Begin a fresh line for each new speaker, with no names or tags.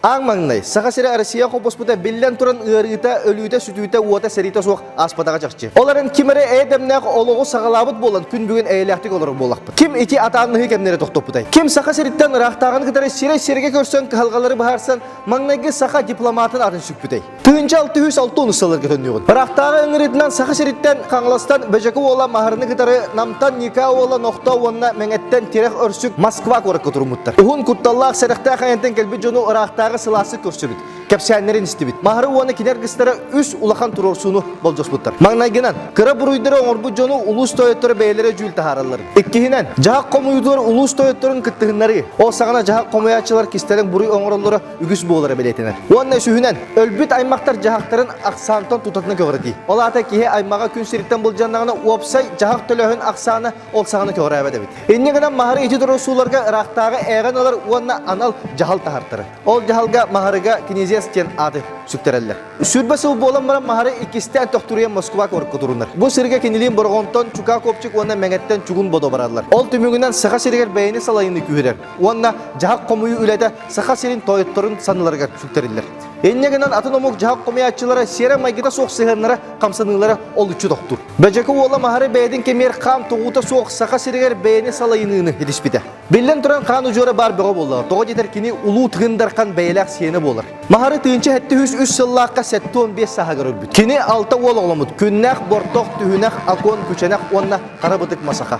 Аан маҥнай, Саха сирэ Россия холбоспута биллэн туран ыарыыта, өлүүтэ-сүтүүтэ, уота-сэриитэ суох ааспатаҕа чахчы. Ол эрэн ким эрэ эйэ-дэмнээх олоҕу саҕалаабыт буолан күн бүгүн эйэлээхтик олорор буоллахпыт. Ким ити атааннаһыы кэмнэри тохтоппутай? Ким Саха сириттэн ыраахтааҕын кытары сирэй-сиргэ көрсөн кыһалҕалары быһаарсан маҥнайгы саха дипломатын аатын сүкпүтэй? 1660 сылларга төннүөҕүн. Ыраахтааҕы ыҥырыытынан Саха сириттэн Хаҥаластан Бөдьөкө уола Маһарыны кытары Намтан Ника уола Нохто уонна Мэҥэттэн Тирэх Өрсүк Москва куоракка туруммуттар. Уһун кутталлаах сэрэхтээх айантан кэлбит дьону ыраахтааҕы сылаастык көрсүбүт, кэпсээннэрин истибит. Маһары уонна кини аргыстара үс улахан туруорсууну болдьоспуттар. Маҥнайгынан, кыра буруйдары оҥорбут дьону улуус тойотторо бэйэлэрэ дьүүл таһаараллар. Иккиһинэн, дьаһах хомуйуутугар улуус тойотторун кыттыһыннарыы. Ол саҕана дьаһах хомуйааччылар кистэлэҥ буруй оҥороллоро үгүс буолара бэлиэтэнэр. Уонна үсүһүнэн, өлбүт аймахтар дьаһахтарын ахсаантан тутатына көҕүрэтии. Ол аата киһи аймаҕа күн сириттэн былдьаннаҕына уопсай дьаһах төлөөһүн ахсаана ол саҕана көҕүрээбэт эбит. Инньэ гынан Маһары ити турар сууларга ыраахтааҕы ээҕин ылар уонна анал дьаһал таһартарар. Ол дьаһалга Маһарыга князец диэн ааты сүктэрэллэр. Сүүрбэ сыл буолан баран Маһары иккистээн төхтүрүйэн Москва куоракка турунар. Бу сиргэ кинилиин Бороҕонтон Чука Копчик уонна Мэҥэттэн Чугун Бодо бараллар. Ол түмүгүнэн Саха сиригэр бэйэни салайыныы күүһүрэр уонна дьаһах хомуйуу үлэтэ Саха сирин тойотторун санныларыгар сүктэриллэр. Инньэ гынан атын омук дьаһах хомуйааччылара сиэрэ-майгыта суох сыһыаннара, хамсаныылара олуччу тохтуур. Бөдьөкө уола Маһары бэйэтин кэмигэр хаан тоҕуута суох Саха сиригэр бэйэни салайыныыны ситиспитэ. Биллэн туран хаан удьуора баар бөҕө буоллаҕа. Тоҕо диэтэр кини улуу Тыгын Дархан бэйэлээх сиэнэ буолар. Маһары тыынча 73 сыллаахха 75 сааһыгар өлбүт. Кини алта уол оҕоломмут. Күннээх, Бортох, Түһүнэх, Акон, Күчэнэх уонна Хара Бытык Масаха.